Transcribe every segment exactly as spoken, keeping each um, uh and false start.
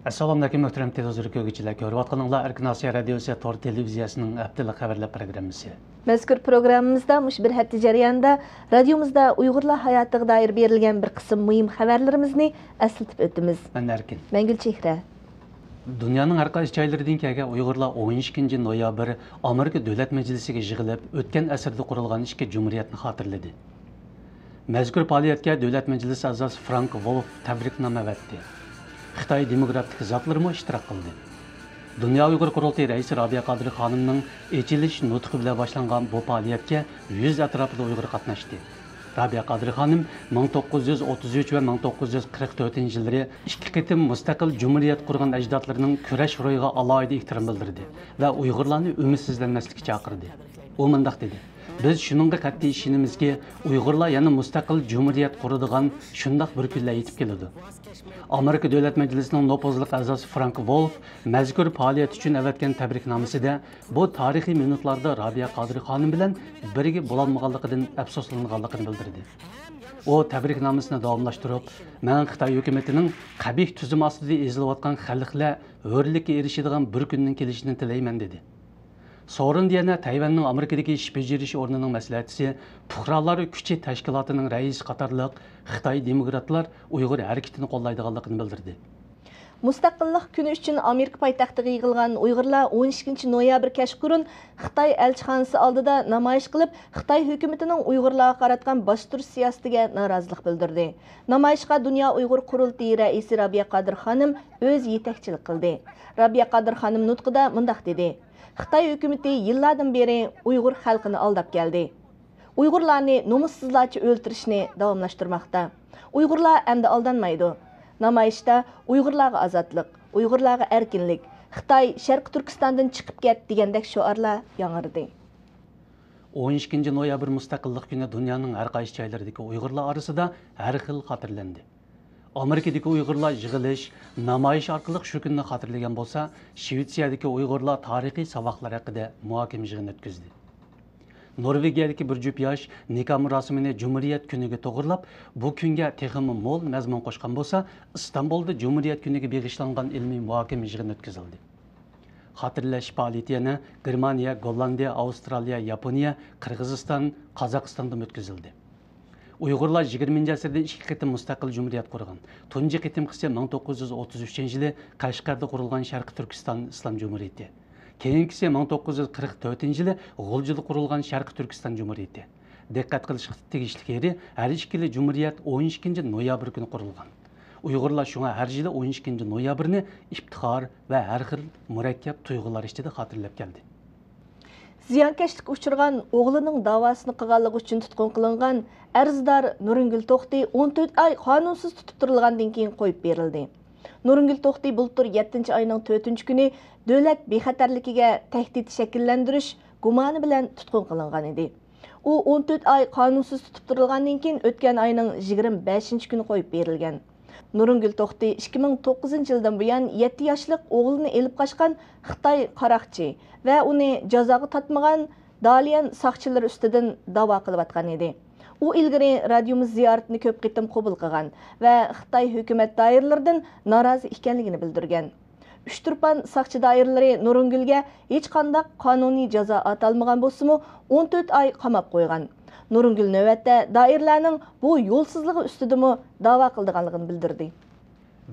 ئەسسالامۇئەلەيكۇم، مۆھتەرەم تېلېۋىزور كۆرگۈچىلەر. كۆرۈۋاتقىنىڭلار ئەركىن ئاسىيا رادىيوسى تور تېلېۋىزىيەسىنىڭ ھەپتىلىك خەۋەرلەر پروگراممىسى. مەزكۇر پروگراممىمىزدا مۇشۇ بىر ھەپتە جەريانىدا رادىيومىزدا ئۇيغۇرلار ھاياتىغا دائىر بېرىلگەن بىر قىسىم مۇھىم خەۋەرلىرىمىزنى ئەسلىتىپ ئۆتىمىز. مەن ئەركىن. مەن گۈلچېھرە. دۇنيانىڭ ھەر قايسى جايلىرىدىن كەلگەن ئۇيغۇرلار ئون ئىككىنچى نويابىر ئامېرىكا دۆلەت مەجلىسىگە يىغىلىپ، ئۆتكەن ئەسىردە قۇرۇلغان ئىككى جۇمھۇرىيەتنى خاتىرىلىدى. مەزكۇر پائالىيەتكە دۆلەت مەجلىسى ئەزاسى فرانك ۋولف تەبرىكنامە ئەۋەتتى. خىتاي دېموكراتىك زاتلىرىمۇ ئىشتىراك قىلدى. دۇنيا ئۇيغۇر قۇرۇلتىيى رەئىسى رابىيە قادىر خانىمنىڭ ئېچىلىش نۇتقى بىلەن باشلانغان بۇ پائالىيەتكە يۈز ئەتراپىدا ئۇيغۇر قاتناشتى. رابىيە قادىر خانىم مىڭ توققۇز يۈز ئوتتۇز ئۈچ ۋە مىڭ توققۇز يۈز قىرىق تۆتىنچى يىللىرى ئىككى قېتىم مۇستەقىل جۇمھۇرىيەت قۇرغان ئەجدادلىرىنىڭ كۈرەش روھىغا ئالاھىدە ئېھتىرام بىلدۈردى ۋە ئۇيغۇرلارنى ئۈمىدسىزلەنمەسلىككە چاقىردى. ئۇ مۇنداق دېدى: «بىز شۇنىڭغا قەتئىي ئىشىنىمىزكى، ئۇيغۇرلار يەنە مۇستەقىل جۇمھۇرىيەت قۇرىدىغان شۇنداق بىر كۈنلەر يېتىپ كېلىدۇ.» ئامېرىكا دۆلەت مەجلىسىنىڭ نوپۇزلۇق ئەزاسى فرانك ۋولف مەزكۇر پائالىيەت ئۈچۈن ئەۋەتكەن تەبرىكنامىسىدە بۇ تارىخىي مىنۇتلاردا رابىيە قادىر خانىم بىلەن بىرگە بولالمىغانلىقىدىن ئەپسۇسلىنىدىغانلىقىنى بىلدۈردى. ئۇ تەبرىكنامىسىنى داۋاملاشتۇرۇپ، «مەن خىتاي ھۆكۈمىتىنىڭ قەبىھ تۈزۈم ئاستىدا ئېزىلىۋاتقان خەلقلەر ھۆرلۈككە ئېرىشىدىغان بىر كۈننىڭ كېلىشىنى تىلەيمەن» دېدى. سورۇندا يەنە تەيۋەننىڭ ئامېرىكىدىكى ئىش بېجىرىش ئورنىنىڭ مەسلىھەتچىسى، پۇقرالار كۈچى تەشكىلاتىنىڭ رەئىسى قاتارلىق خىتاي دېموكراتلار ئۇيغۇر ھەرىكىتىنى قوللايدىغانلىقىنى بىلدۈردى. مۇستەقىللىق كۈنى ئۈچۈن ئامېرىكا پايتەختىگە يىغىلغان ئۇيغۇرلار ئون ئىككىنچى نويابىر كەچقۇرۇن خىتاي ئەلچىخانىسى ئالدىدا نامايىش قىلىپ، خىتاي ھۆكۈمىتىنىڭ ئۇيغۇرلارغا قاراتقان باستۇرۇش سىياسىتىگە نارازىلىق بىلدۈردى. نامايىشقا دۇنيا ئۇيغۇر قۇرۇلتىيى رەئىسى رابىيە قادىر خانىم ئۆزى يېتەكچىلىك قىلدى. رابىيە قادىر خانىم نۇتقىدا مۇنداق دېدى: «خىتاي ھۆكۈمىتى يىللاردىن بېرى ئۇيغۇر خەلقىنى ئالداپ كەلدى. ئۇيغۇرلارنى نومۇسسىزلارچە ئۆلتۈرۈشنى داۋاملاشتۇرماقتا. ئۇيغۇرلار ئەمدى ئالدانمايدۇ. نامايىشتا «ئۇيغۇرلارغا ئازادلىق، ئۇيغۇرلارغا ئەركىنلىك، خىتاي شەرقىي تۈركىستاندىن چىقىپ كەت» دېگەندەك شوئارلار ياڭرىدى. ئون ئىككىنچى نويابىر مۇستەقىللىق كۈنى دۇنيانىڭ ھەر قايسى جايلىرىدىكى ئۇيغۇرلار ئارىسىدا ھەر خىل خاتىرىلەندى. ئامېرىكىدىكى ئۇيغۇرلار يىغىلىش، نامايىش ئارقىلىق شۇ كۈننى خاتىرىلىگەن بولسا، شىۋېتسىيەدىكى ئۇيغۇرلار تارىخىي ساۋاقلار ھەققىدە مۇھاكىمە يىغىنى ئۆتكۈزدى. نورۋېگىيەدىكى بىر جۈپ ياش نىكاھ مۇراسىمىنى جۇمھۇرىيەت كۈنىگە توغرىلاپ، بۇ كۈنگە تېخىمۇ مول مەزمۇن قوشقان بولسا، ئىستانبۇلدا جۇمھۇرىيەت كۈنىگە بېغىشلانغان ئىلمىي مۇھاكىمە يىغىنى ئۆتكۈزۈلدى. خاتىرىلەش پائالىيىتى يەنە گېرمانىيە، گوللاندىيە، ئاۋسترالىيە، ياپونىيە، قىرغىزىستان، قازاقىستاندىمۇ ئۆتكۈزۈلدى. ئۇيغۇرلار يىگىرمىنچى ئەسىردە ئىككى قېتىم مۇستەقىل جۇمھۇرىيەت قۇرغان. تۇنجى قېتىمقىسى مىڭ توققۇز يۈز ئوتتۇز ئۈچىنچى يىلى قەشقەردە قۇرۇلغان شەرقىي تۈركىستان ئىسلام جۇمھۇرىيىتى. كېيىنكىسى مىڭ توققۇز يۈز قىرىق تۆتىنچى يىلى غۇلجىدا قۇرۇلغان شەرقىي تۈركىستان جۇمھۇرىيىتى. دىققەت قىلىشقا تېگىشلىك يېرى، ھەر ئىككىلا جۇمھۇرىيەت ئون ئىككىنچى نويابىر كۈنى قۇرۇلغان. ئۇيغۇرلار شۇڭا ھەر يىلى ئون ئىككىنچى نويابىرنى ئىپتىخار ۋە ھەر خىل مۇرەككەپ تۇيغۇلار ئىچىدە خاتىرىلەپ كەلدى. زىيانكەشلىككە ئۇچرىغان ئوغلىنىڭ داۋاسىنى قىلغانلىقى ئۈچۈن تۇتقۇن قىلىنغان ئەرزدار نۇرىنگۈل توختى ئون تۆت ئاي قانۇنسىز تۇتۇپ تۇرۇلغاندىن كېيىن قويۇپ بېرىلدى. نۇرىنگۈل توختى بۇلتۇر يەتتىنچى ئاينىڭ تۆتىنچى كۈنى دۆلەت بىخەتەرلىكىگە تەھدىت شەكىللەندۈرۈش گۇمانى بىلەن تۇتقۇن قىلىنغان ئىدى. ئۇ ئون تۆت ئاي قانۇنسىز تۇتۇپ تۇرۇلغاندىن كېيىن، ئۆتكەن ئاينىڭ يىگىرمە بەشىنچى كۈنى قويۇپ بېرىلگەن. نۇرىنگۈل توختى ئىككى مىڭ توققۇزىنچى يىلدىن بۇيان يەتتە ياشلىق ئوغلىنى ئېلىپ قاچقان خىتاي قاراقچى ۋە ئۇنى جازاغا تارتمىغان داليەن ساقچىلىرى ئۈستىدىن داۋا قىلىۋاتقان ئىدى. ئۇ ئىلگىرى رادىيومىز زىيارىتىنى كۆپ قېتىم قوبۇل قىلغان ۋە خىتاي ھۆكۈمەت دائىرىلىرىدىن نارازى ئىكەنلىكىنى بىلدۈرگەن. ئۇچتۇرپان ساقچى دائىرىلىرى نۇرىنگۈلگە ھېچقانداق قانۇنىي جازا ئاتالمىغان بولسىمۇ، ئون تۆت ئاي قاماپ قويغان. نۇرىنگۈل نۆۋەتتە دائىرىلەرنىڭ بۇ يولسىزلىقى ئۈستىدىمۇ داۋا قىلىدىغانلىقىنى بىلدۈردى.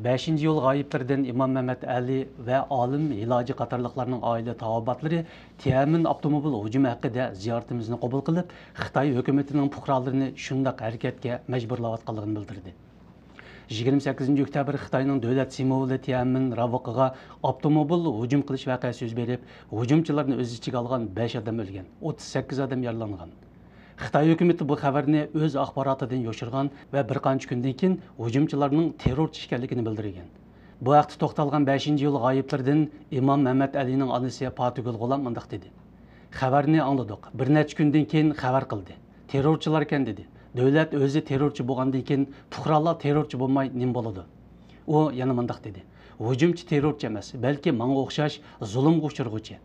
بەشىنچى ئىيۇل غايىبلىرىدىن ئىمام مەمەت ئەلى ۋە ئالىم ھىلاجى قاتارلىقلارنىڭ ئائىلە تاۋابىئاتلىرى تيەنئەنمېن ئاپتوموبىل ھۇجۇمى ھەققىدە زىيارىتىمىزنى قوبۇل قىلىپ، خىتاي ھۆكۈمىتىنىڭ پۇقرالىرىنى شۇنداق ھەرىكەتكە مەجبۇرلاۋاتقانلىقىنى بىلدۈردى. يىگىرمە سەككىزىنچى ئۆكتەبىر خىتاينىڭ دۆلەت سىمۋولى تيەنئەنمېن راۋىقىغا ئاپتوموبىل ھۇجۇم قىلىش ۋەقەسى يۈز بېرىپ، ھۇجۇمچىلارنى ئۆز ئىچىگە ئالغان بەش ئادەم ئۆلگەن، ئوتتۇز سەككىز ئادەم يارىلانغان. خىتاي ھۆكۈمىتى بۇ خەۋەرنى ئۆز ئاخباراتىدىن يوشۇرغان ۋە بىر قانچە كۈندىن كېيىن ھۇجۇمچىلارنىڭ تېررورچى ئىكەنلىكىنى بىلدۈرگەن. بۇ ھەقتە توختالغان بەشىنچى ئىيۇل غايىبلىرىدىن ئىمام مەمەت ئەلىنىڭ ئانىسى پاتىگۈل غۇلام مۇنداق دېدى: «خەۋەرنى ئاڭلىدۇق، بىر نەچچە كۈندىن كېيىن خەۋەر قىلدى. تېررورچىلاركەن» دېدى. دۆلەت ئۆزى تېررورچى بولغاندىن كېيىن، پۇقرالار تېررورچى بولماي نېمە بولىدۇ؟ ئۇ يەنە مۇنداق دېدى: «ھۇجۇمچى تېررورچى ئەمەس، بەلكى ماڭا ئوخشاش زۇلۇمغا ئۇچرىغۇچى،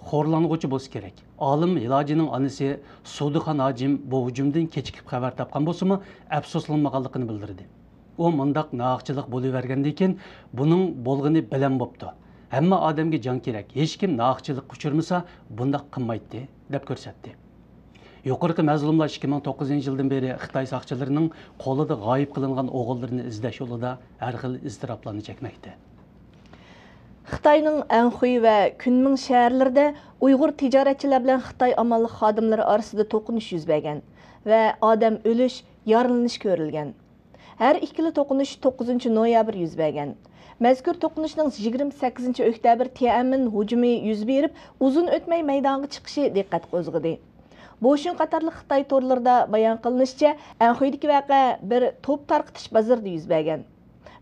خورلانغۇچى بولسا كېرەك.» ئالىم ھىلاجىنىڭ ئانىسى سۇدىخان ھاجىم بۇ ھۇجۇمدىن كېچىكىپ خەۋەر تاپقان بولسىمۇ، ئەپسۇسلانمىغانلىقىنى بىلدۈردى. ئۇ مۇنداق ناھەقچىلىق بولۇۋەرگەندىن كېيىن، بۇنىڭ بولغىنى بىلەن بوپتۇ. ھەممە ئادەمگە جان كېرەك، ھېچكىم ناھەقچىلىققا ئۇچرىمىسا، بۇنداق قىلمايتتى، دەپ كۆرسەتتى. يۇقىرىقى مەزلۇملار ئىككى مىڭ توققۇزىنچى يىلدىن بېرى خىتاي ساقچىلىرىنىڭ قولىدا غايىب قىلىنغان ئوغۇللىرىنى ئىزدەش يولىدا ھەر خىل ئىزتىراپلارنى چەكمەكتە. خىتاينىڭ ئەنخۇي ۋە كۈنمىڭ شەھەرلىرىدە ئۇيغۇر تىجارەتچىلەر بىلەن خىتاي ئامانلىق خادىملىرى ئارىسىدا توقۇنۇش يۈز بەرگەن ۋە ئادەم ئۆلۈش، يارىلىنىش كۆرۈلگەن. ھەر ئىككىلا توقۇنۇش توققۇزىنچى نويابىر يۈز بەرگەن. مەزكۇر توقۇنۇشنىڭ يىگىرمە سەككىزىنچى ئۆكتەبىر تيەنئەنمېن ھۇجۇمى يۈز بېرىپ، ئۇزۇن ئۆتمەي مەيدانغا چىقىشى دىققەت قوزغىدى. بوشۈن قاتارلىق خىتاي تورلىرىدا بايان قىلىنىشىچە، ئەنخۇيدىكى ۋەقە بىر توپ تارقىتىش بازىرىدا يۈز بەرگەن.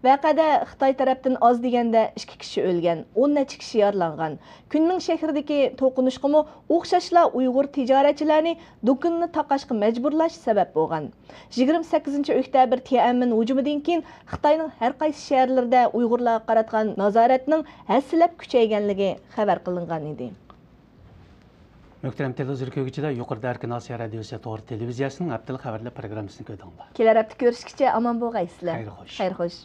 ۋەقەدە خىتاي تەرەپتىن ئاز دېگەندە ئىككى كىشى ئۆلگەن، ئون نەچچە كىشى يارىلانغان. كۈنمىڭ شەھىرىدىكى توقۇنۇشقىمۇ ئوخشاشلا ئۇيغۇر تىجارەتچىلەرنى دۇكىنىنى تاقاشقا مەجبۇرلاش سەۋەب بولغان. يىگىرمە سەككىزىنچى ئۆكتەبىر تيەنئەنمېن ھۇجۇمىدىن كېيىن خىتاينىڭ ھەر قايسى شەھەرلىرىدە ئۇيغۇرلارغا قاراتقان نازارەتنىڭ ھەسسىلەپ كۈچەيگەنلىكى خەۋەر قىلىنغان ئىدى. مۆھتەرەم تېلېۋىزور كۆرگۈچىلەر، يۇقىرىدا ئەركىن ئاسىيا رادىيوسى تور تېلېۋىزىيەسىنىڭ ھەپتىلىك خەۋەرلەر پروگراممىسىنى كۆردۈڭلار. كېلەر ھەپتە كۆرۈشكىچە ئامان بولغايسىلەر. خەير خوش. خەير خوش.